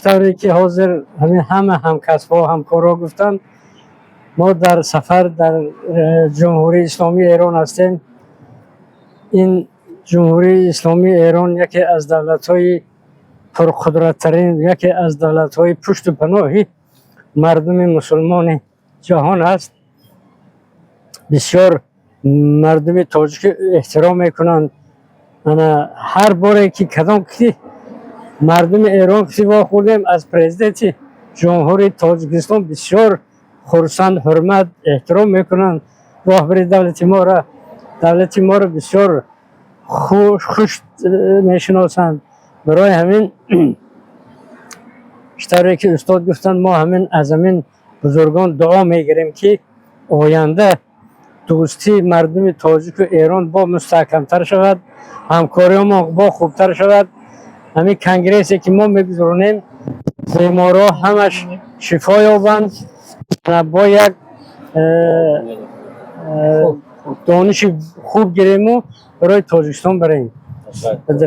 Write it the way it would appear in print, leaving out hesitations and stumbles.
Чӣ тавре ки ҳозир ҳамин ҳама ҳамкасбҳо, ҳамкорҳо гуфтанд, мо дар сафар дар Ҷумҳурии Исломии Эрон ҳастем. Ин Ҷумҳурии Исломии Эрон яке аз давлатҳои пурқудраттарин, яке аз давлатҳои пушту паноҳи мардуми мусулмони ҷаҳон аст. Бисёр мардуми тоҷик эҳтиром мекунанд. Ана ҳар боре ки кадом ки мардуми Эрон ки вохӯрдем, аз президенти Ҷумҳурии Тоҷикистон бисёр хурсанд, ҳурмат, эҳтиром мекунанд роҳбари давлати моро, давлати моро бисёр хуш мешиносанд. Барои ҳамин, чӣ тавре ки устод гуфтанд, мо ҳамин аз ҳамин бузургон дуо мегирем, ки оянда дӯстии мардуми тоҷику Эрон бо мустаҳкамтар шавад, ҳамкориҳомо бо хубтар шавад. Ҳамин конгрессе ки мо мегузаронем, беморҳо ҳамаш шифо ёбанд ва бо як дониши хуб гирему барои Тоҷикистон барем.